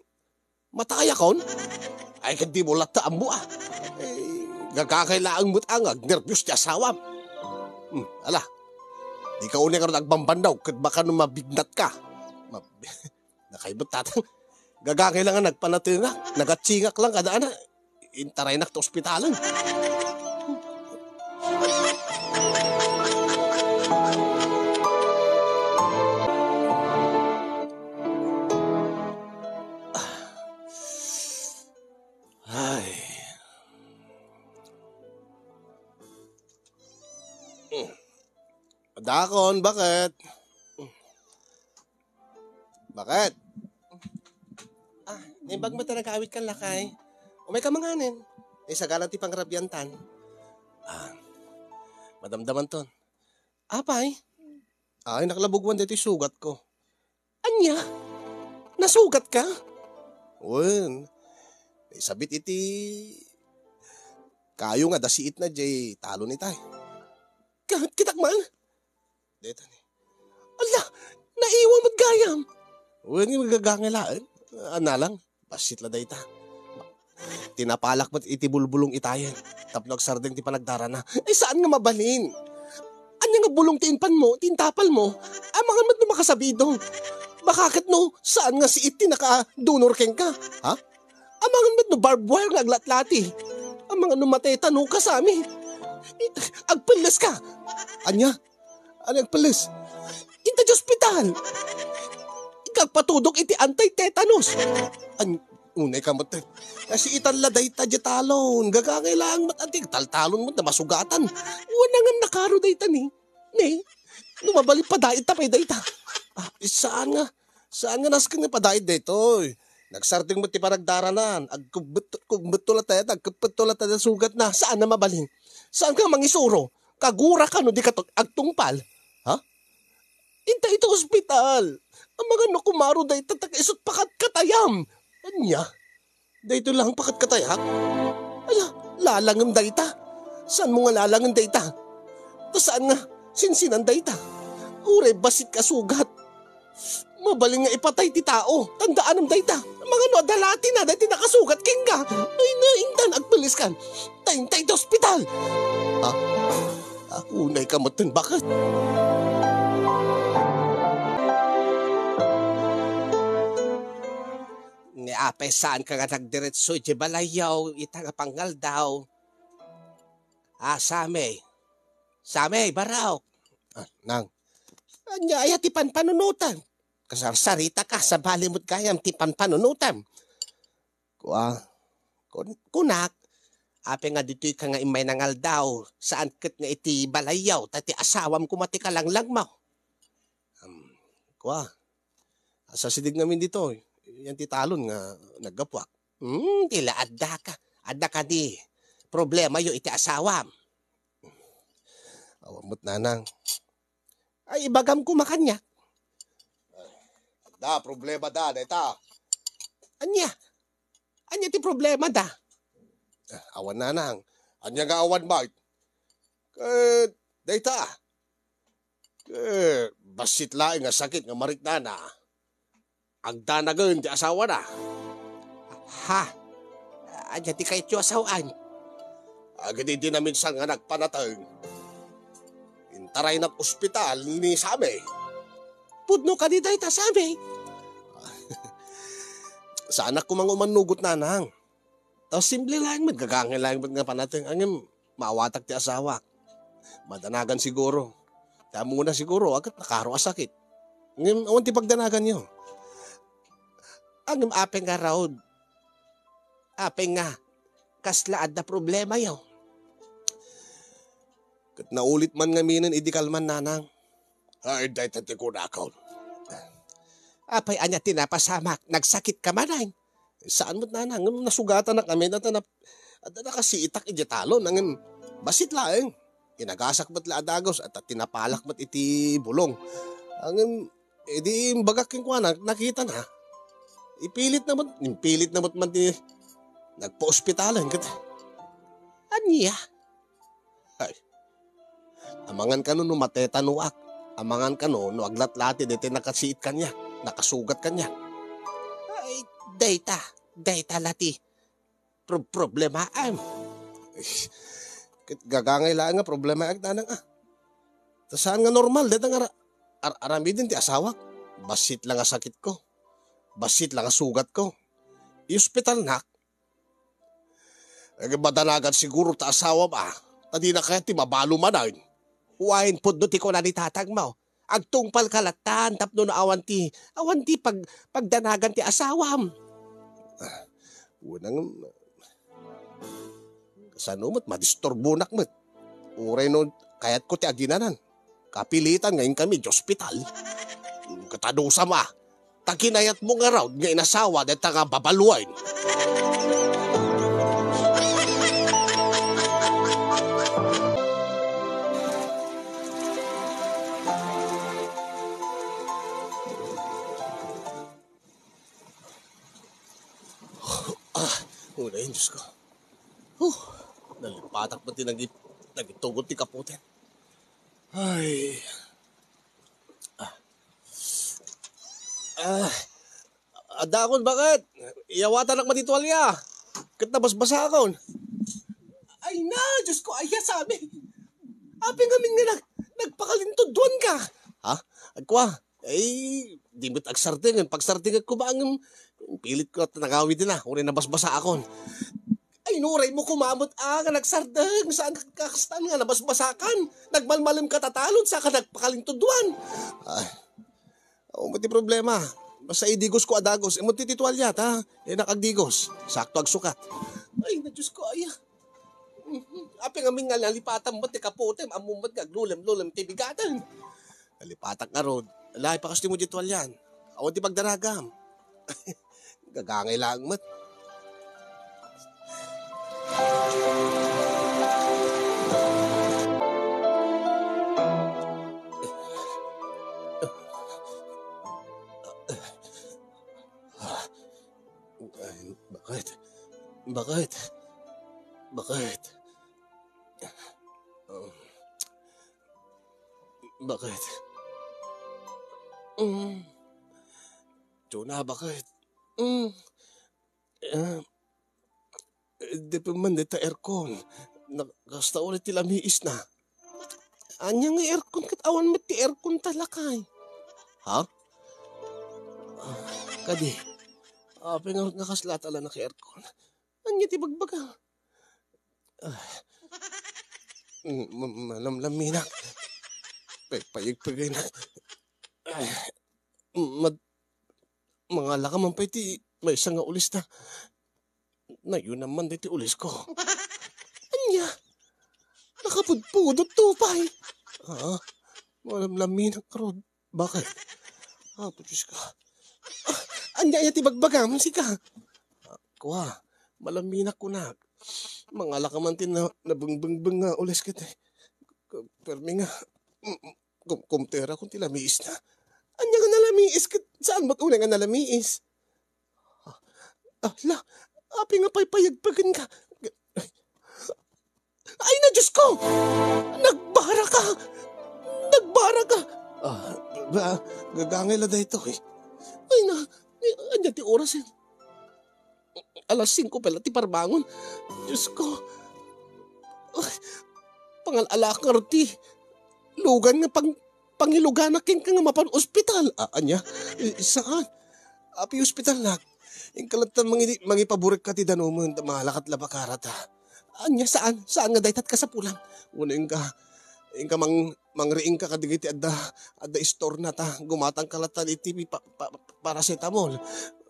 Matayakon? Ay, ket dimo latta ammo a. Eh, gagangay laeng met a nga agnerbios ti asawam. Hmm, ala. Dika unay ngarud agbambannog ket baka no mabignat ka. Ma-, Nakaibet, tatang. Gagangay lang nga nagpanatengak, nagatsingak lang kada anak. Intaraynak ta ospitalen. Ay. Dakon, bakit? Bakit? Ah, naimbag mo talaga awit kan lakay. Umay ka manganen. Eh, sagana ti pangrabiantan. Ah, madamdaman ton. Apay? Ay, nakalabugwan dito yung sugat ko. Anya? Nasugat ka? Wen, isabit iti kayo nga dasiit na jay talon itay. Ka-, kitak man? Deta ni. Ala, naiwan mo't gayam. Wen, nga gagangay laeng. Ania lang, bassit la dayta. Tinapalak met iti bulbulong itayen tapno agsardeng ti panagdarana. Ay, saan nga mabalin? Ania nga bulong ti inpan mo, ti intapal mo? Amangan met no makasabido. Baka ket no, saan nga siit ti nakadunor kenka? Ha? Amangan met no barbed wire nga aglatlati. Amangan no matetano ka, Sammy. Agpelles ka. Ania? Ania agpelles? Inta ti ospital. Agpatudok iti anti-tetanus. An-, unay ka met. Nasiitan la dayta diay talon. Gagangay laeng met, anti, taltalon met, masugatan. Wen, nangannakaro dayta ni. Ne? No mabalin, padaetta pay dayta. Ah, saan nga? Saan nga nasken nga padaet daytoy? Nagsardeng met ti panagdaranan. Agkubbet-, kubbetto la tayo, agkubbetto la tayo sugat na. Saan nga mabalin? Saan ka mangisuro? Kagura ka no di ka to-, agtungpal? Ha? Inta iti ospital. Amangan no kumaro dayta, ta isut pakatkatayam. Ania? Daytoy lang pakatkatayak? Ala, lalangem dayta. Saan mo nga lalangem dayta? Ta saan nga sinsinan dayta? Uray bassit ka sugat. Mabalin nga ipatay ti tao. Tandaanem dayta. Amangan no adda latina dayta nakasugat kenka. Ay, naintan, agpeleskan. Ta inta iti ospital. Ah, ah, unay ka met, baket. Ni apay, saan ka nga nagdiretso iti balayyo, ita nga pangaldaw? Ah, Sammy. Sammy, barok. Ah, nang. Ania aya ti panpanunotam? Kasarsarita ka, sabali met gayam ti panpanunotam. Kua, kun-, kunak, apay nga ditoy ka nga immay nangaldaw, saan ket nga iti balayyo, ta ti asawam koma ti kalanglangmo. Um, kua, asasideg ngamin ditoy. Yan ti talon nga naggapuak. Hmm, ti la adda ka. Adda kadi problemayo iti asawam. Awan met, nanang. Ay, ibagam koma kaniak. Adda problema da, dayta. Ania? Ania ti problema da? Ah, awan, nanang. Ania nga awan, Mike? Ket, dayta. Eh, bassit laeng nga sakit nga mariknana. Agdanagen ti asawana. Ha? Ania ti kayatyo a sawen? Agidi di naminsan nga nagpanateng. Intaraynak ospital ni Sammy. Pudno kadi dayta, Sammy? Saanak koma nga umannugot, nanang. Ta simple laeng met, gagangay laeng met nga panateng, ngem maawatak ti asawak. Madanagan siguro. Ti ammona siguro, a ket nakaro a sakit. Ngem awan ti pagdanaganyo. Ngem apay ngarud? Apay nga kasla adda problemayo? Ket naulit man ngaminen idi kalman, nanang. Ay, dayta ti kunakon. Apay, ania ti napasamak? Nagsakit ka manen? Saan met, nanang, ngem nasugatanak amin, adda na-, adda nakasiitak idiay talon, ngem bassit laeng. Inagasak met la a dagus, at tinapalak met iti bulong. Ngem, idi imbagak kenkuana, nakitana. Ipilitna met, impilitna met man ti nagpaospitalen ket. Ania? Ay. Amangan kano no matetanoak. Amangan kano no aglatlati daytoy nakasiit kaniak, nakasugat kaniak. Ay, dayta, dayta la ti pro-, problemaem. Ay, ket gagangay laeng nga problemaek, nanang, a. Ta saan nga normal dayta nga ara-, ar-, aramiden ti asawak. Bassit la nga sakitko. Bassit la nga sugatko. Iospitalnak. Agmadanagan siguro ta asawam, a, ta dina kayat ti mabalo manen. Wen, pudno ti kuna ni tatangmo. Agtungpal ka lattan tapno no awan ti, awan ti pag-, pagdanagan ti asawam. Ah, unang, kasano met, madisturbonak met. Uray no kayatko ti aginanan. Kapilitan nga inkami iti ospital. Ket adusam a, ta kinayatmo ngarud nga inasawa dayta nga babaluen. Ah, unayen, Diyos ko. Huh, nalipatak pati nagip-, nagitugot ti kaputin. Ay. Ah. Ah. Addaakon, baket? Iyawatanak met ti tualya. Ket nabasbasaakon. Ay na, Diyos ko, aya sami. Apay ngamin nga nag-, nagpakalintudwan ka? Ha? Agkua? Ay, di met agsardeng. Pagsardengek koma ngem, pilit ko at nangawid na. Uray nabasbasaakon. Ay, nuray mo kumamot, ah, nga nagsardeng. Saan ka kastan nga nabasbasakan? Nagmalmalem ka tatalon, saan ka nagpakalintudwan? Ay, Awan met ti problema. Basta idigos ko a dagos. Imo ti, ti tualya, ta? Dinak agdigos. Sakto agsukat. Ay, na Diyos ko, aya. Apay ngamin nga nalipatam met ti kaputem, ammom met nga aglulem-lulem ti bigaten. Nalipatak ngarud. Lahi pa kasta mo di tualyan. Awan ti pagdaragam. Gagangay laeng met. Ay, bakit? Bakit? Bakit? Um, bakit? Mm. Jonah, bakit? Mm. Ah, eh, di pa man dita aircon. Na-, kasta ulit ti lamiis na. Ania nga aircon ket awan met ti aircon ta, lakay? Ha? Ah, kadi. Apay nga, nga kasla ta la naka-aircon. Ania ti bagbaga? Ah. Mm, ma-, malamlaminak. Pagpayagpagaynak. Ah, mad-, mangala ka man pay ti maysa nga ulis ta. Nayunan man daytoy ulis ko. Ania? Nakapudpudot to pay. Ah, malamlaminak, Rod. Bakit? Apo, Diyos ko. Ah, ania, ania ti bagbagam, sika? Ah, kua, malaminak kunak. Mangala ka man ti na-, nabengbengbeng nga ulis ket, eh. Permi nga, mm, mm, kum-, kumtera kun ti lamiis na. Ania nga nalamiis ket saan met unay nga nalamiis? Ah, ah, la, apay nga paypayagpagen ka? Ay na, Diyos ko! Nagbara ka! Nagbara ka! Ah, ba, gagangay la daytoy. Ay na, ni-, ania ti oras, eh? Alas singko pay la ti parbangon. Diyos ko. Ay, pangal-alak ngarud ti lugan nga pang-, pangiluganak kenka nga mapan ospital. Ah, ania? Eh, saan? Apay ospital, nak? Inka latta mangi-, mangipaburek ka ti danumen, ta malakat la bakarata. Ania, saan? Saan nga daytat kasapulan? Wenno inka, inka mang-, mangriing ka kadigiti adda, adda istorna ta gumatang ka latta iti pa-, pa-, paracetamol.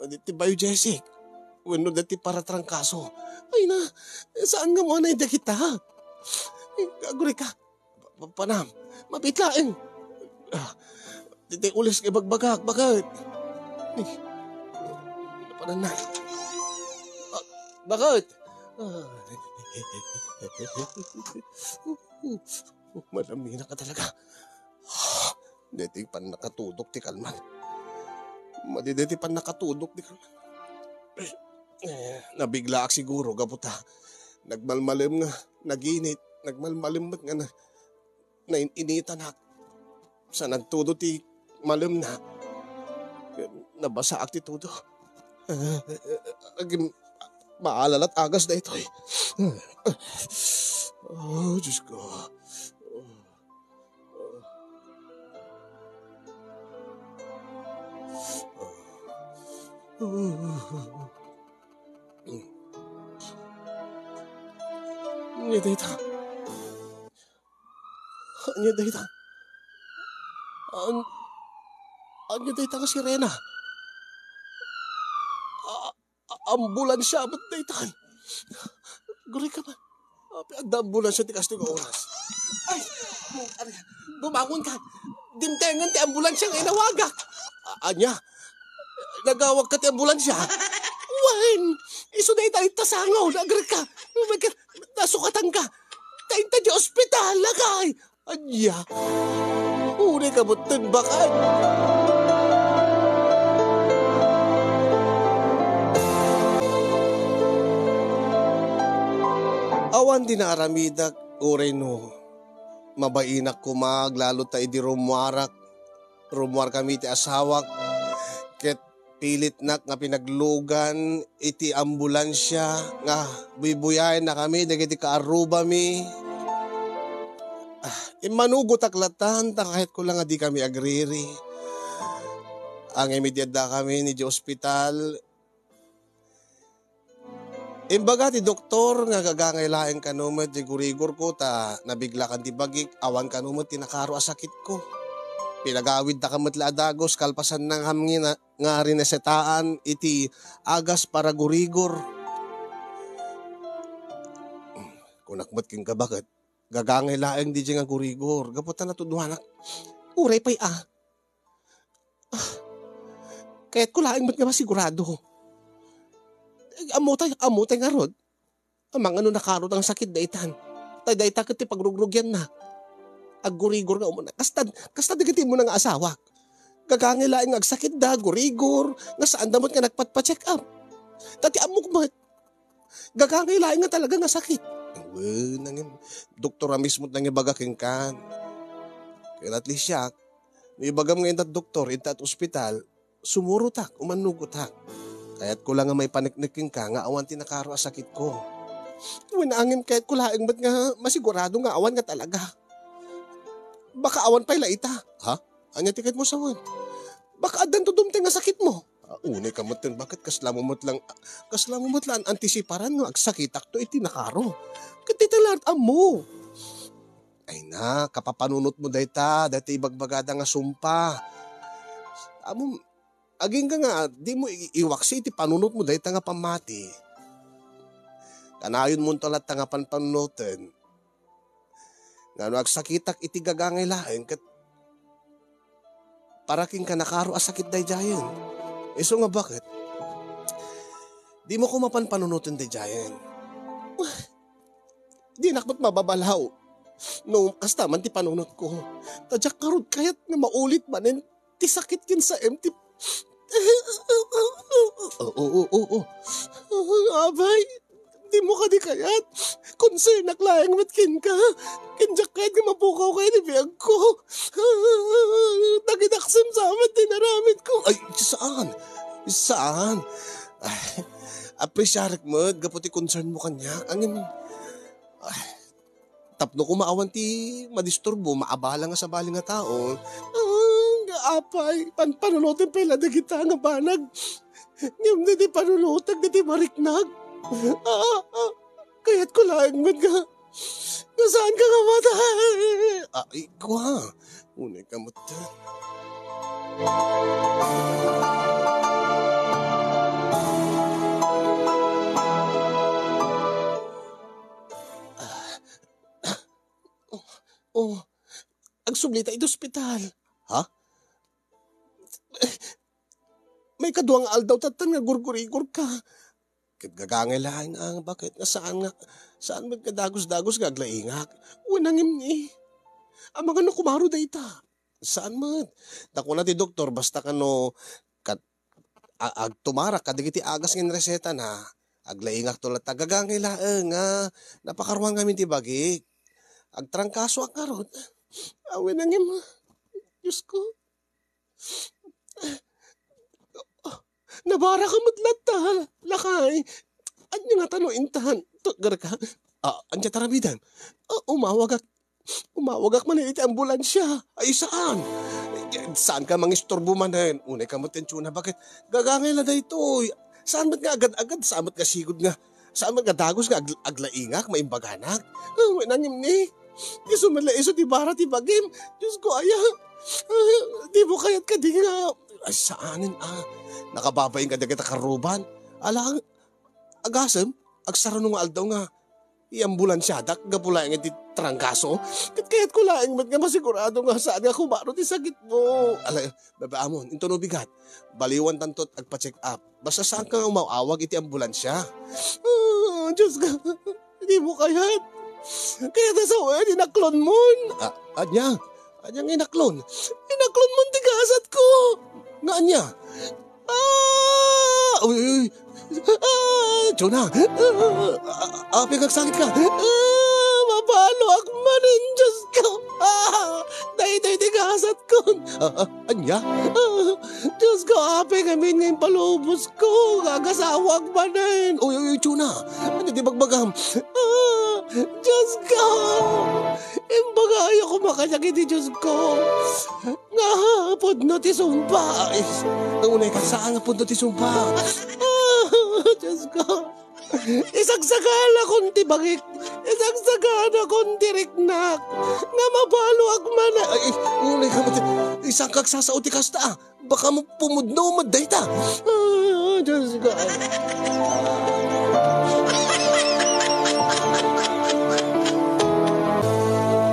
Iti Biogesic. Wenno dati paratrangkaso. Ay na, saan nga mo anay dagita? Aguray ka. Pa-, panam. Mabit laeng. Ah, daytoy ulis nga ibagbagak, bakit? Ay, napanan na. Ah, bakit? Ah. Malaminak ka talaga. Daytoy pannakatudok ti kalman. Madi daytoy pannakatudok ti kalman. Eh, nabiglaak siguro gapu ta nagmalmalem nga naginit, nagmalmalem met nga na-, nain-initanak. Sa nagtudo ti malemna, nabasaak ti tudo. Agim-, maalalat agas daytoy. Oh, Diyos ko. Ania dayta? Ania dayta? An-, ania dayta nga sirena? A-, a-, ambulansia met daytay. Aguray ka man. Apay adda ambulansia ti kastoy nga oras? Ay, ari, bumangon ka. Dimtengen ti ambulansia nga inawagak. A-, ania? Nagawag ka ti ambulansia? Wen, isu dayta ita sango, nagrek ka. Oh my God, nasukatan ka. Ta inta di ospital, lakay. Ania? Uri ka butten bakay. Awan ti naaramidak, uray no mabainak koma, aglalo ta idi rummuarak, rummuar kami ti asawak, ket Pilitnak nga pinaglugan iti ambulansia nga buybuyayennakami dagiti kaarrubami. Ah, immanugotak latan, ta kayatko lang nga dikami agriri. Ngem idi addakami idiay ospital, imbaga ti doktor nga gagangay laeng kano met ti gurigorko ta nabiglaakan ti bagik, awan kano met ti nakaro a sakitko. Pinagawidda ka met la a dagus kalpasanna nga, nga rinesetaan iti agas para gurigor. Kunak met kenka, baket gagangay laeng diay nga gurigor, gapu ta natuduanak. Uray pay a. Ah, kayatko laeng met nga masigurado. Eh, ammotay, ammotay ngarud. Amangan no nakaro nga sakit daytan. Tay dayta ket ti pagrugrugianna. Aggurigor nga umuna. Kasta, kasta dagiti umuna nga asawak. Gagangay laeng nga agsakitda, gurigor, nga saanda met nga nagpatpa-check up. Ta ti ammok met, gagangay laeng nga talaga nga sakit. Wen, nangin, doktor a mismo ti nangibaga kenkan. Kaya at least siak, no ibagam nga intat doktor, intat ospital, sumurotak, umannugotak. Kayatko lang nga maipaneknek kenka nga awan ti nakaro a sakitko. Wen, nangin, kayatko laeng met nga masigurado nga awan nga talaga. Baka awan pay la ita. Ha? Ania ti kayatmo sawen? Baka addanto dumteng nga sakitmo. Ah, unay ka met ken, baket kasla mo met lang, kasla mo met lang antisiparan nga agsakitakto iti nakaro. Ket dita la ammo. Ay na, kapapanunotmo dayta, dayta ibagbagada nga sumpa. Ammom, agingga nga, dimo i-, iwaksi iti panunotmo dayta nga pammati. Kanayonmonto latta nga panpanunoten. Nga no agsakitak iti gagangay laeng ket para kenka nakaro a sakit daydiayen. Isu nga baket, dimo koma panpanunoten daydiayen. Dinak met mababalaw no kasta man ti panunotko. Ta diak ngarud kayat nga maulit manen ti sakit ken saem ti Oo, oo, oo, oo. Apay, dimo kadi kayat? Konsernak laeng met kenka. Ken diak kayat nga mapukawka iti biagko. Dagidaksim sa met ti inaramidko. Ay, saan? Saan? Ay, apresiarek met gapu ti concern mo kaniak. Ngem, ay, tapno koma awan ti madisturbo, maabala nga sabali nga tao. Ah, apay, pan-, panunoten pay la dagita nga banag. Ngem dagiti panunotek, dagiti mariknag. Ah, ah, kayatko laeng met nga, nga saanka nga matay. Ah, ikua. Unay ka met. Oh, oh, agsublita iti ospital. Ha? Maikadua nga aldaw tattan nga gurgurigor ka. Ket gagangay laeng nga baket nga saan nga, saan met nga dagus-dagus nga aglaingak. Wen, nangimni. Amangan no kumaro dayta. Saan met. Ta kuna ti doktor, basta kano kat-, a-, agtumarak kadagiti agas nga inresetana, aglaingakto latta. Gagangay laeng nga napakaruan ngamin ti bagik. Agtrangkasoak ngarud. Awen, nangim. Diosko. Nabarak met latta, lakay. Ania ngata no intan? Tutgarka? Ah, ania ti aramidem? Ah, umawagak. Umawagak manen iti ambulansia. Ay, saan? Saanka mangisturbo manen? Unay ka met ti antiona, baket gagangay la daytoy. Saan met nga agad-agad? Saan met nga sigud nga? Saan met nga dagus nga ag-, aglaingak, maimbaganak? Ah, wen, nangimni. Isu met la isu ti bara ti bagim. Diosko, aya. Ah, dimo kayat kadi nga, ay, saanen, ah. Nakababain kadagita karruban. Ala, agasem, agsarano nga aldaw nga iambulansiadak gapu laeng iti trangkaso. Ket kayatko laeng met nga masigurado nga saan nga kumaro ti sakitmo. Ala, babaamon, intono bigat. Baliwantanto agpa-check up. Basta saanka nga umaw-awag iti ambulansia. Ah, Diosko, dimo kayat. Kayat a sawen, inaklonmon. Ah, ania? Ania nga inaklon? Inaklonmon ti gasatko. Nga ania? Ah! Uy, uy, uy. Ah, Jonah. Ah, ah, apay nga agsakit ka? Ah, mapaloak manen, Diosko. Ah, daytoy ti gasatko. Ah, ah, ania? Ah, Diyos ko, apay ngamin nga impalubos ko, nga agasawak manen. Uy, uy, uy, Chona, ania ti bagbagam? Ah, Diyos ko, imbagayo koma kaniak iti Diyos ko. Nga pudno ti sumpa. Ay, unay ket saan nga pudno ti sumpa. Ah, Diyos ko. Isagsaganakon ti bangik. Isagsaganakon ti riknak. Nga mabaluak man. Ay, unay ka mati. Isang kagsasao ti kasta. Baka mo pumudno met dayta. Ah, Diyos ko.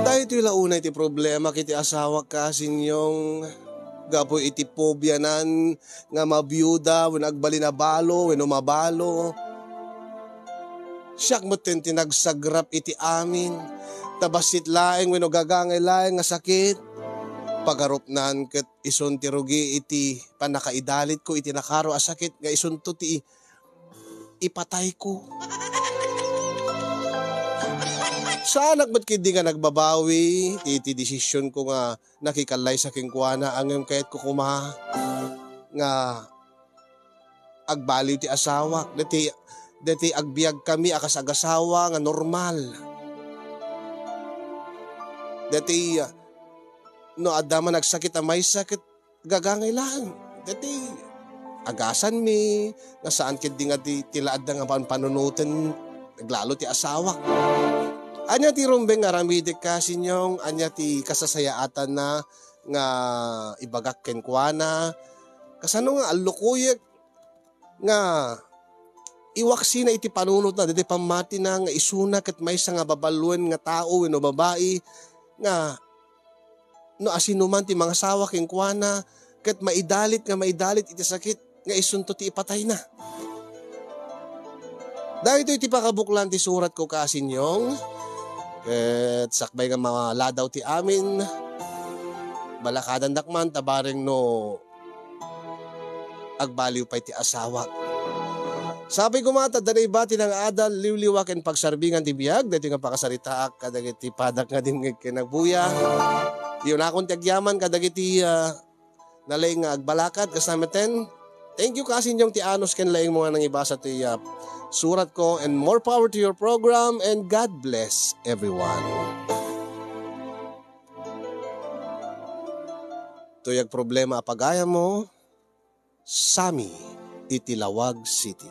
Daytoy la unay ti problema iti asawak, Kasinyong. Gapu iti pobianan nga mabiuda wenno agbalin a balo wenno mabalo. Siak metten ti nagsagrap iti amin. Ta bassit laeng wenno gagangay laeng nga sakit, pagarupnan ket isun ti rugi iti pannakaidalitko iti nakaro a sakit nga isunto ti ipatayko. Saanak met ketdi nga nagbabawi iti, iti desisionko nga nakikallaysa kenkuana, ngem kayatko koma nga agbaliw ti asawak. Dati, dati agbiagkami a kas agasawa nga normal. Dati, ah, no adda man agsakit a maysa ket gagangay laeng. Dati, agasanmi, nga saan ketdi nga ti, ti la adda nga pan-, panunoten, naglalo ti asawak. Ania ti rumbeng nga aramidek, Kasinyong? Ania ti kasasayaatanna nga ibagak kenkuana? Kasano nga allukoyek nga iwaksina iti panunotna, daydi pammatina nga isuna ket maysa nga babaluen nga tao wenno babai nga no asinoman ti mangasawa kenkuana ket maidalit nga maidalit iti sakit nga isunto ti ipatayna. Daytoy ti pakabuklan ti suratko, Kasinyong. Ket sakbay nga maladaw ti amin, balakadandak man ta bareng no agbaliw pay ti asawak. Sapay koma ta adda naiba ti nang-adal, liwliwa ken pagsarbingan ti biag, daytoy nga pakasaritaak kadagiti padak nga dimngeg ken agbuya. Iyunakon ti agyaman kadagiti, ah, nalaing nga agbalakad, kasna metten. Thank you, Kasinyong, ti anus ken laingmo nga nangibasa ti, ah, suratko, and more power to your program, and God bless everyone. Tuyag problema a pagayammo, Sammy iti Laoag City.